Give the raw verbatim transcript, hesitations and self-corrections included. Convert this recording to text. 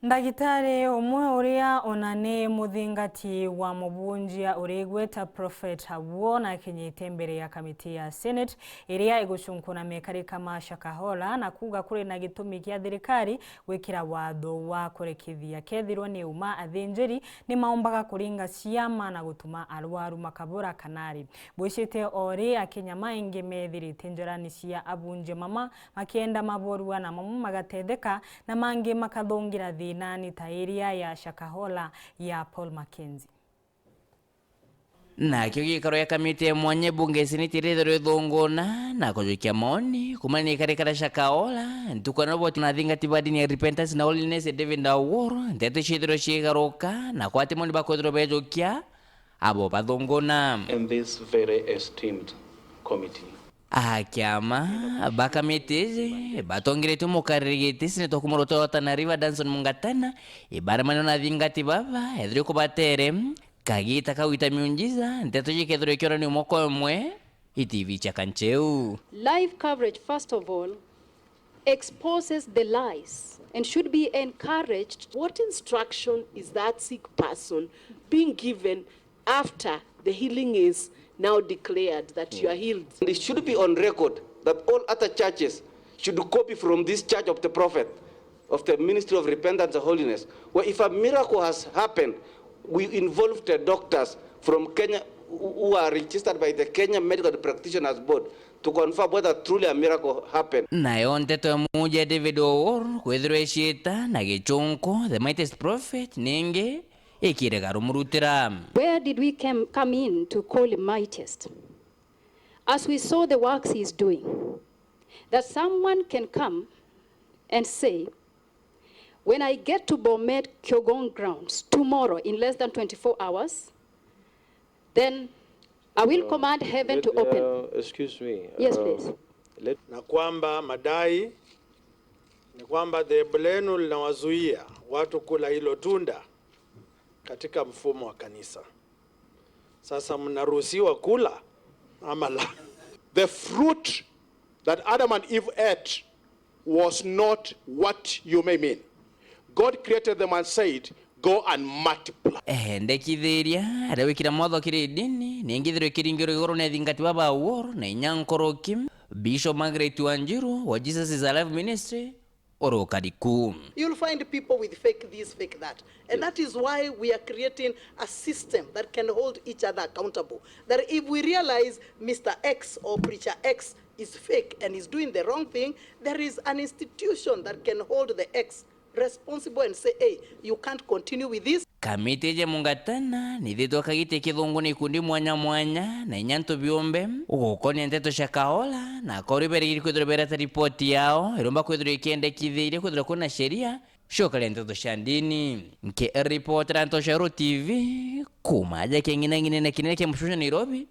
Ndagitari umwe uria ona ni muthingati wa mubunjia urigweta Prophet Awuor nakinyite mbere ya kamiti ya Senate iria igucunkuna mekarika ma Shakahola na kuuga kuri na gitumi kia thirikari gwikira watho wa kurekithia. Kethirwa ni uma, athinjiri ni maumbaga kuringa ciama na gutuma arwaru makabura kanari. Bwicite ori, Akenya maingi methirite njorani cia abunjia mama makienda maborua na mamwe magatetheka na mangi makathungira thinani ta iria ya Shakahola ya Paul Mackenzie. Nakio gikaro ya kamiti ya mwanya bunge ya Seneti irithirwa ithunguna na kujukia maoni kumania na ikarikara Shakahola ntuku ya nobo na athingati ba dini ya Repentance na Holiness ya David Awuor, nteto ciithirwa ciigaruka na kwati maoni bakwithirwa bejukia abo bathunguna. In this very esteemed committee. Akiama ba kamiti iji batongeretwe mukariri giti Seneta wa kuma rutere rwa Tana River Danson Mungatana, ibaremanirwe na athingati baba ethirwe kubatere kagita kau ita miunjiza, nteto iji kethirwe ikionanio mwaka umwe itivi cia Kancheu. Live coverage, first of all, exposes the lies and should be encouraged. What instruction is that sick person being given after the healing is now declared that you are healed? And it should be on record that all other churches should copy from this church of the prophet, of the ministry of repentance and holiness, where if a miracle has happened, we involve the doctors from Kenya who who are registered by the Kenya Medical Practitioners Board to confirm whether truly a miracle happened. Nayo nteto ya muuji ya David Owor kwithirwa iciita na gichunku, the mightiest prophet, ningi ikirega rumurutira. Where did we came, come in to call him mightiest? As we saw the works he is doing, that someone can come and say, "When I get to Bomet Kyogong grounds tomorrow in less than twenty-four hours, then I will command heaven to open." Excuse me. Yes, please. Na kwamba madai ni kwamba dhehebu lenu linawazuia watu kula hilo tunda katika mfumo wa kanisa. Sasa mnaruhusiwa kula ama la? The fruit that Adam and Eve ate was not what you may mean. God created them and said, "Go and multiply." Endekithiria aria wikira mwatho kiri dini, ningi ithirwe ikiringirwa iguru ni athingati baba Owor na inya nkoroki, Bishop Margaret Wanjiru wa Jesus is Alive Ministry, urukari ku. You'll find people with fake this, fake that. And that is why we are creating a system that can hold each other accountable. That if we realize Mister X or Preacher X is fake and is doing the wrong thing, there is an institution that can hold the X responsible and say, "Hey, you can't continue with this." Kamiti iji Mungatana nithitwe kagiti kithungu ni ikundi mwanya mwanya na inya antu biumbe ugukonia nteto cia Kahola na akoria berigiri kwithirwa bereta ripoti yao iromba kwithirwa ikiendekithiria kwithirwa kwina sheria ciokaria nteto cia ndini. Nkiripotera Ntoshero T V kuma aja king'inang'inene kinene kia Mushusha Nairobi,